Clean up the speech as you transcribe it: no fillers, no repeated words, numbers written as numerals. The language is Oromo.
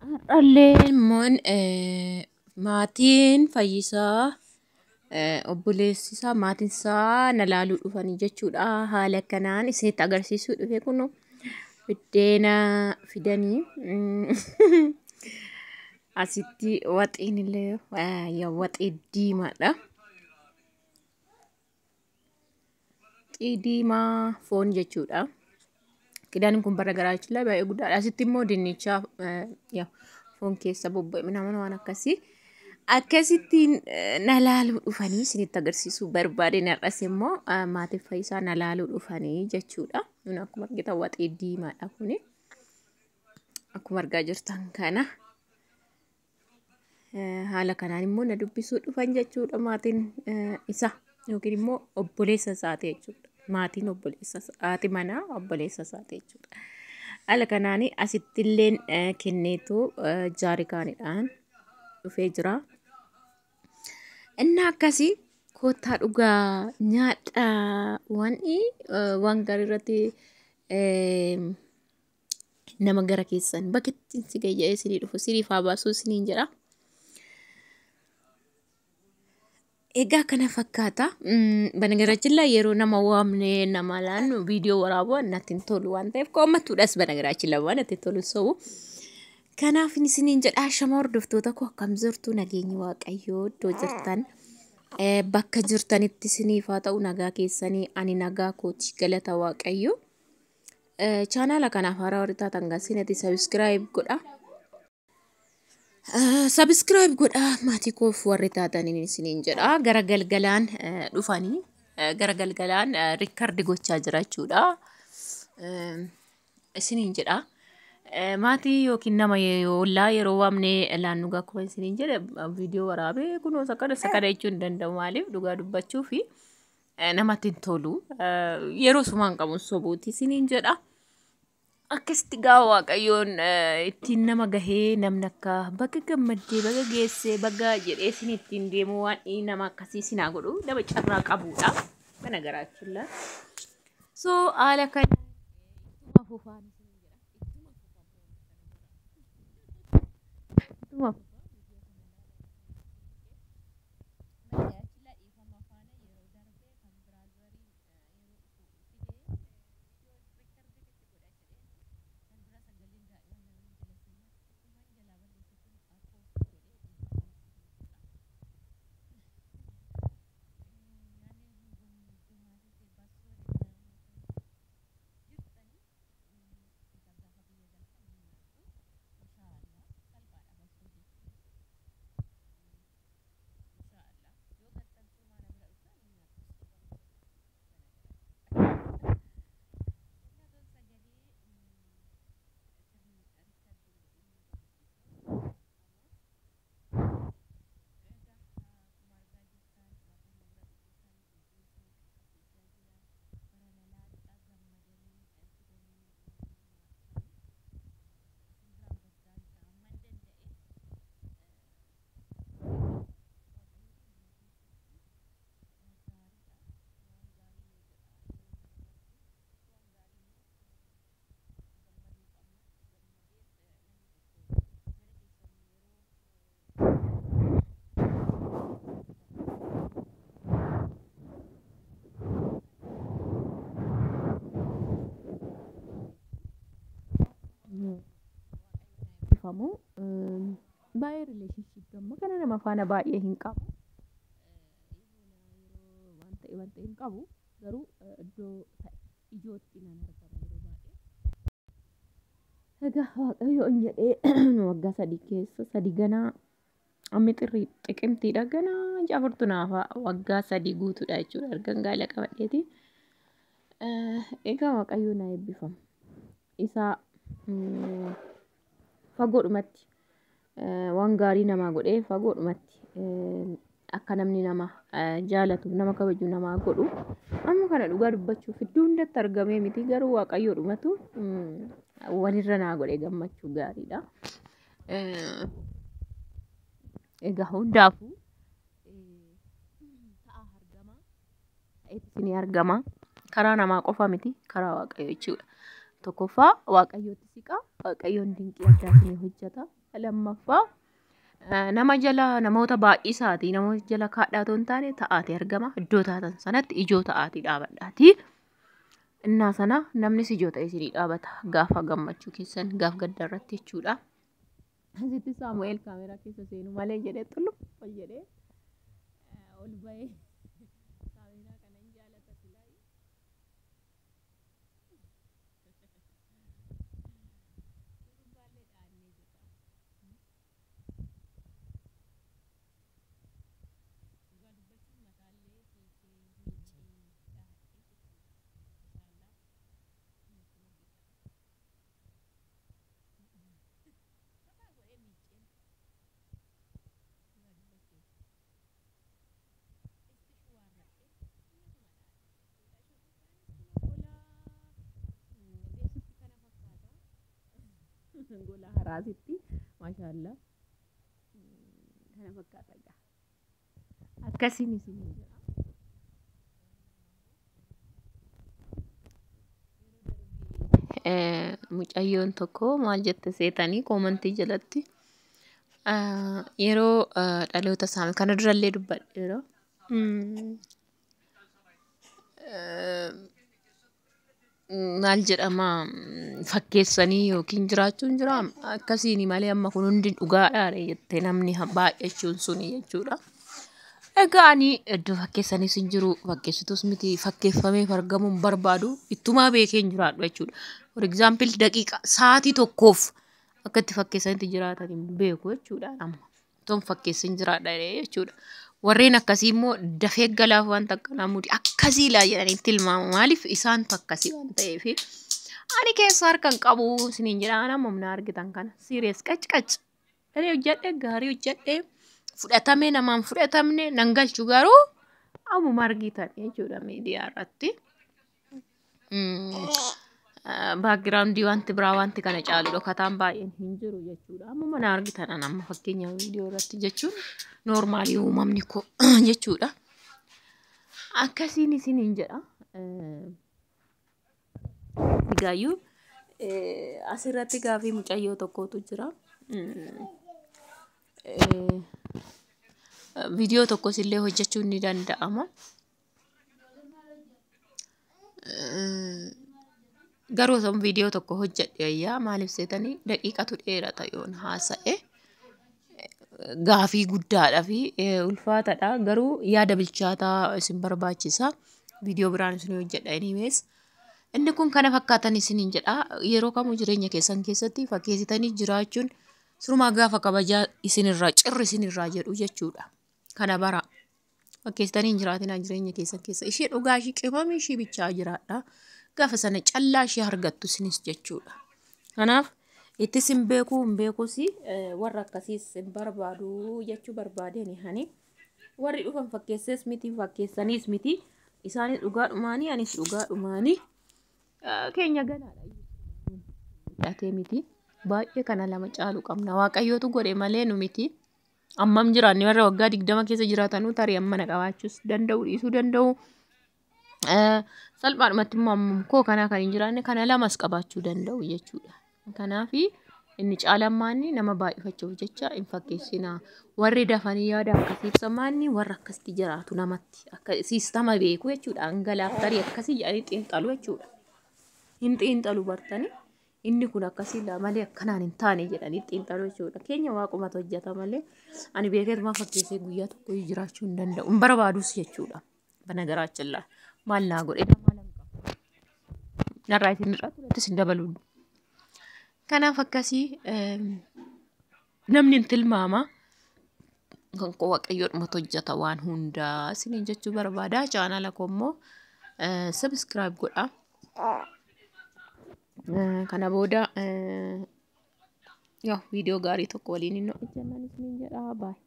Har'allee immoo maatiin Fayyisaa obboleessi isaa maatiin isaa na laaluu dhufanii jechuudha. Haala kanaan isinitti agarsiisuu dhufe kun biddeena fidanii asitti waxiin illee waxii diimaadha. Waxii diimaa foon jechuudha. Kidaan kun bara garaa jechuudha baay'ee guddaadha. Asitti immoo dinnicha foon keessa bobba'e nama waan akkasii. Akkasittiin na laaluu dhufanii isinitti agarsiisuu barbaade. Har'as immoo maatiin Fayyisaa na laaluu dhufanii jechuudha. Kun akkuma argitan waxii diimaadha kuni. Akkuma argaa jirtan kana. Haala kanaan immoo na dubbisuu dhufan jechuudha maatiin isaa yookiin immoo obboleessa isaati jechuudha. Maatiin obboleessa haati manaa obboleessa isaati jechuudha. Haala kanaan asitti illee kenneetu jaarikaanidhaan dhufee jira. Inni akkasii koottaa dhugaa nyaadhaa waan gaarii irratti nama gara keessan bakka ittiin si gayya'ee isinii dhufu isiniif haa baasuu isiniin jedha. Egaa kana fakkaata. Banagaraachilla yeroo nama waamnee nama laannu viidiyoo waraabuu natti hin tolu waan ta'eef qoommattuudhas banagaraachilla waan natti hin tolu sobu. Kanaaf isiniin jedha shama hordoftoota koo akkam jirtu nageenyi Waaqayyoo iddoo jirtan bakka jirtanitti isiniif haa ta'u nagaa keessanii ani nagaa kooti galata Waaqayyoo. Chaanaala kanaaf haaraa warri taatan gasinati sabiskiraayib godha. Sabiskiraayib godha maatii koof warri taataniin isiniin jedha. Gara galgalaan dhufanii gara galgalaan riikkardi gochaa jira jechuudha. Isiniin jedha. Maatii yookiin nama ollaa yeroo waamnee laannu akkuma isiniin jedhe viidiyoo waraabee kunoo sakana sakana jechuu hin danda'u maaliif dhugaa dubbachuu fi namatti hin tolu. Yeroo sumaan qabu sobuuti isiniin jedha. Akkasitti gaafa Waaqayyoon ittiin nama gahee namni akka baga gammaddee baga geessee baga jedhee isin ittiin deemu waan nama akkasii isin haa godhu nama carraa qabudha. Mana garaachilla. So haala kana ittuma fufaan isin jedha. Ittuma fufaa. Baay'ee rileeshinshiippii amma kana nama faana baay'ee hin qabu. Waan ta'e waan ta'e hin qabu garuu iddoo ijootti nan argama yeroo baay'ee. Egaa Waaqayyoon jedhee waggaa 3 keessa 3 ganaa ammi xirrii xiqimtiidha ganaa ji'a afurtu naafa waggaa 3 guutuudha jechuudha ergan gaala qabadheeti. Egaa Waaqayyoon haa eebbifamu. Isaa fagoodhumatti waan gaarii namaa godhee fagoodhumatti akka namni nama jaalatu nama kabaju namaa godhu amma kana dhugaa dubbachuuf iddoo hundatti argamee miti garuu Waaqayyoodhumatu walirra naa godhe gammachuu gaariidha. Egaa hundaafuu ta'a argama ta'etti isinii argama karaa namaa qofa miti karaa Waaqayyoo jechuudha. Tokkoffaa Waaqayyootti siqaa Waaqayyoon dinqii addaa isinii hojjeta. Lammaffaa nama jala namoota baay'isaati namoota jala kaadhaa otoo hin taane ta'aati argama. Iddoo taatan sanatti ijoo ta'aatii dhaabadhaati. Innaa sana namnis ijoo ta'e isinii dhaabata gaafa gammachuu keessan gaaf gadda irratti jechuudha. Asitti Saamu'eel kaameraa keessa seenu malee jedhee xullup ol jedhee ol ba'ee kaameraa kana hin jaalata silaa. Shurubbaallee dhaannee jirra. Dhugaa dubbachuun mataallee hiikee miicee dhaadhee jechuudha. Inshaallah natti margita. Mataa godhee miiceen dhugaa dubbachuuf. Isti shuwaarradhee innatuma dhaadhee jechuudha. Shurubbaanis kunoo golaa beeksisti kana fakkaata. Gola haraasitti maashaallah kana fakkaata egaa. Akkasiin isin jedha. Mucayyoon tokko maal jette seetanii koomantii jalatti yeroo dhaloota isaa kana durallee dubbadheera. Maal jedhama fakkeessanii yookiin jiraachuun jira akkasiin malee amma kun hundi dhugaadha jettee namni baay'achuun suni jechuudha. Egaa ani iddoo fakkeessanis hin jiru fakkeessitus miti fakkeeffameef argamuu hin barbaadu ittumaa beekee hin jiraadhu jechuudha. For example daqiiqa sa'aatii tokkoof akka itti fakkeessanitti jiraatan hin beeku jechuudha amma. Otoon fakkeessin jiraadha jechuudha. Warreen akkasii immoo dafee galaaf wanta akkanaa mudii akkasii laa jedhanii tilmaamu. Maaliif isaantu akkasii waan ta'eef. Ani keessa harka hin qabu isiniin jedha amma humna argitan kana. Serious qac qac. Ani hojjedhe gaarii hojjedhe fudhatame namaan fudhatamne nan galchu garuu ammuma argitan jechuudha miidiyaa irratti. Backgroundii wanti biraa wanti kana caalu dhokataan baay'een hin jiru jechuudha. Ammuma na argitan an amma fakkeenya viidiyoo irratti jechuun normalii uumamni koo jechuudha. Akkasiin isiniin jedha. Egaayyuu asirratti gaafii mucayyoo tokkotu jira. Viidiyoo tokkos illee hojjechuun ni danda'ama. Garuu osoo viidiyoo tokko hojjedhe ayyaa maaliif seetanii daqiiqatu dheerata yoon haasa'e. Gaafii guddaadha fi ulfaataadha. Garuu yaada bilchaataa isin barbaachisa. Viidiyoo biraan isin hojjedha anyways. Inni kun kana fakkaatan isiniin jedha. Yeroo kamuu jireenya keessan keessatti fakkeessitanii jiraachuun sirumaa gaafa kabajaa isinirraa cirri isinirraa jedhu jechuudha. Kana bara. Fakkeessitanii hin jiraatinaa jireenya keessan keessa. Ishee dhugaa ishee qimamii ishee bichaa jiraadha. Gaafa sana callaa ishee argattu isinis jechuudha. Kanaaf ittis hin beekuu hin beekuus warra akkasiis hin barbaadu jechuu barbaadeen hani. Warri dhufan fakkeessees miti fakkeessaniis miti. Isaanis dhugaadhumaanii anis dhugaadhumaanii keenya ganaadha. Hidhatee miti. Baay'ee kana lama caalu qabna. Waaqayyootu godhe malee nu miti. Ammam jiraanne warra waggaa 20 keessa jiraatanuu tarii ammana qabaachuus danda'u dhiisuu danda'u. Salphaadhumatti immoo ammam koo kanaa kan hin jiraanne kana lamas qabaachuu danda'u jechuudha. Kanaaf inni caalammaanni nama baay'ifachuuf jecha hin fakkeessinaa. Warri dafanii yaada akkasii ibsamaanni warra akkasitti jiraatu namatti akka siistama beeku jechuudha. Hangalaaf tarii akkasii jedhanii xiinxalu jechuudha. Hin xiinxalu bartanii inni kun akkasii malee akkanaan hin taane jedhanii xiinxalu jechuudha. Keenya waaqumatu hojjeta malee ani beekeetuma fakkeessee guyyaa tokko jiraachuu hin danda'u. Hin barbaadus jechuudha. Bana maal naa godhe maal hin qabu. Narraa isin irraa turettis hin dabalu. Kanaaf akkasii namni hin tilmaama. Kan koo waaqayyoodhumatu hojjeta waan hundaa isiniin jechuu barbaada. Chaanala koo immoo subscribe godhaa. Kana booda yaa viidiyoo gaarii tokko waliin hin hojjennan isiniin jedha. Baay'ee.